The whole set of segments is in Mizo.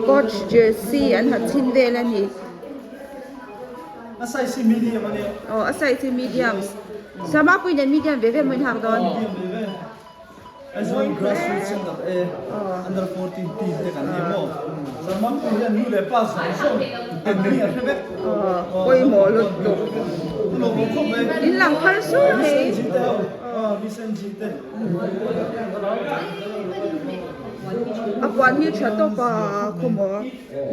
Coach jersey an ha chhin vel a ni. A size hi medium a nia. Aw a size hi medium. Sama pui nen medium ve ve maw in hak dawn? Medium ve ve. Aizawl grassroots center e under 14 team te kan ni maw. Sama pui hian nu leh pa zawng zawng an mi a hre vek. Aw pawimawh lutuk. A lawmawm khawp mai. In lang phar sur mai. Miss NG te ho. Aw Miss NG te. A puan hi tha tawp a khawmaw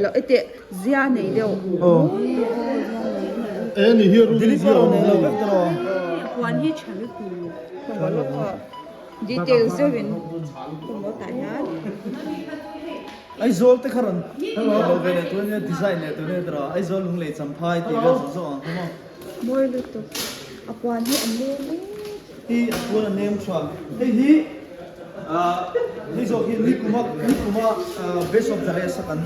lo e teh. Zia nei deuh. Aw. E ni hi ru zia awm lo vek tawh a. Puan hi tha lutuk. Khawmaw lawk a. Details deuh in khawmaw tah hian. Aizawl te kha rawn lo ve leh tur ania design leh tur ania tawh a. Aizawl lunglei champhai tih vel zawng zawng ang kha maw. Mawi lutuk. A puan hi a nem em. Hi a puan a nem tha. Hei hi ah hei zawk hi nikuma nikuma best of the rest a kan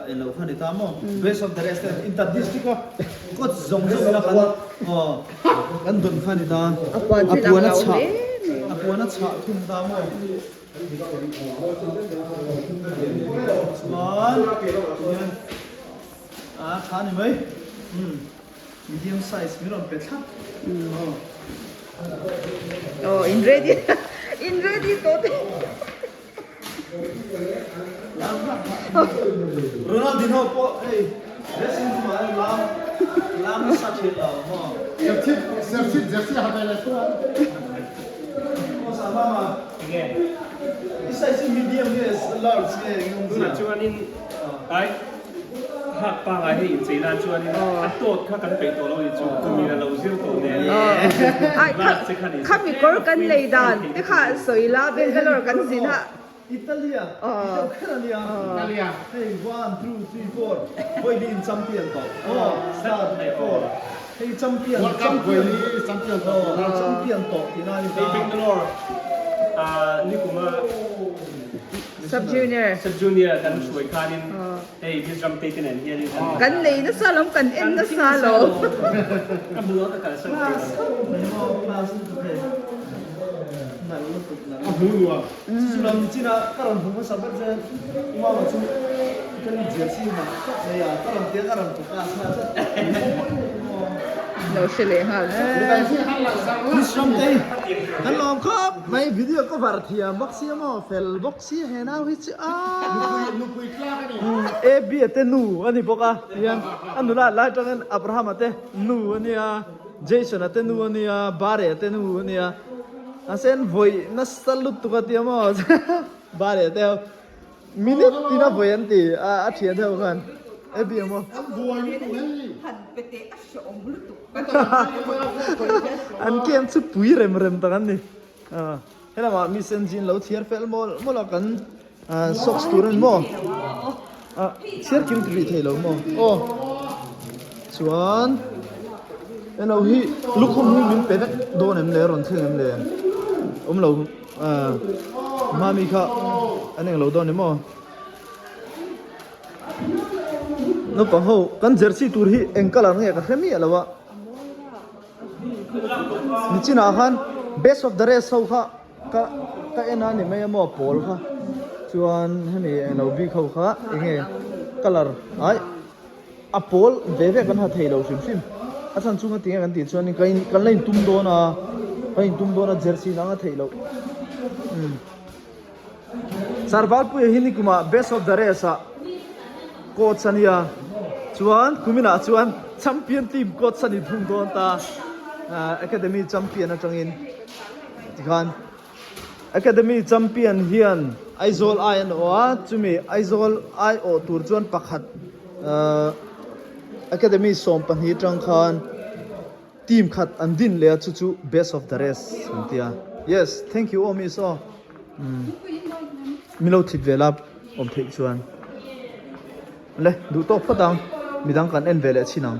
en loh kha ni ta maw. Best of the rest te inter district a coach zawng zawng ila kan aw kan dawn kha ni ta. A puan chu lang lo hle mai. A puan a chhah thung ta maw. Chuan tihian ah tha ni mai. Medium size min rawn pe thlap. Oh, in ready. In ready tawh te. Ronaldinho pawh hei dressing room ah hian lam lam nasa thin lo maw. Serchhip Serchhip jersey ha ve leh chuan. Aw sa mama. Enge? I size hi medium nge large nge eng awmzia? Tunah chuanin ai Hak pangai hei inchei nan chuanin a tawt kha kan peih tawh lo ni chu kumin a lo zir tawh nen last che kha ni se Khami kawr kan lei dan te kha sawi la Bangalore kan zin a. Italia ti deuh kher a nia. Italia. Hei one two three four vawi li in champion tawh aw star four hei champion World Cup vawi li champion tawh aw champion tawh tihna a ni ta. Hei Bangalore ah nikuma Sub junior. Sub junior kan hruai khanin hei Mizoram te te nen hianin kan Kan nei nasa lawm kan en nasa lawm. Ka hmu a ka kalsan thei Class lo. khawp mai maw class lutuk hei nalh lutuk nalh A hmu nuam. Chu lam chin a ka rawn hmu hmasa ber che Umama chu ka ni jersey mak tak mai a ka rawn tia ka rawn hmu class nghal zat maw. Lo hre leh nghal. Mizoram te kan lawm khawp mai video cover thiam bawk sia maw fel bawk sia he nau hi chu a Nupui tlak a ni. AB a te nu a ni bawk a tihian a nula lai atangin Abraham a te nu a nia Jason a te nu a nia Bare a te nu a nia a sen vawi nasa lutuk a tia maw Bare a te ho Minute tin a vawi an ti a a thian deuh khan AB a maw. An buai lutuk hei. Han pe teh a hreawm lutuk. An game chu pui rem rem tak an ni. Helamah Miss Engine lo chhiar fel mawlh mawlh a kan socks tur a ni maw? Chhiar kim rih thei lo maw? Aw chuan eno hi lukhum hi min pe vek dawn em le rawn thleng em le? Awm lo. Mami kha an englo dawn ni maw? Naupang ho kan jersey tur hi eng colour nge ka hre miah lo a. Nichinah khan best of the rest ho kha ka ka en a ni mai a maw pawl kha chuan hemi englo bik ho kha enge colour ai. A pawl ve ve kan ha thei lo hrim hrim. A chhan chunga tinge kan tih chuanin kan in kan la intum dawn a, kan intum dawn a jersey nang a theih loh. Umm. Sarvalpuia hi nikumah best of the rest ah coach a nia, chuan kuminah chuan champion team coach a ni thung dawn ta, academy champion atangin tikhan. Academy champion hian Aizawl ai an awh a, chumi Aizawl ai awh tur chuan pakhat ahh Academy 12 atang khan team khat an din leh a chu chu best of the rest an ti a. Yes, thank you aw miss aw. Umm min lo thlit ve la awm theih chuan le duh tawk phawt ang midang kan en ve leh chhin ang.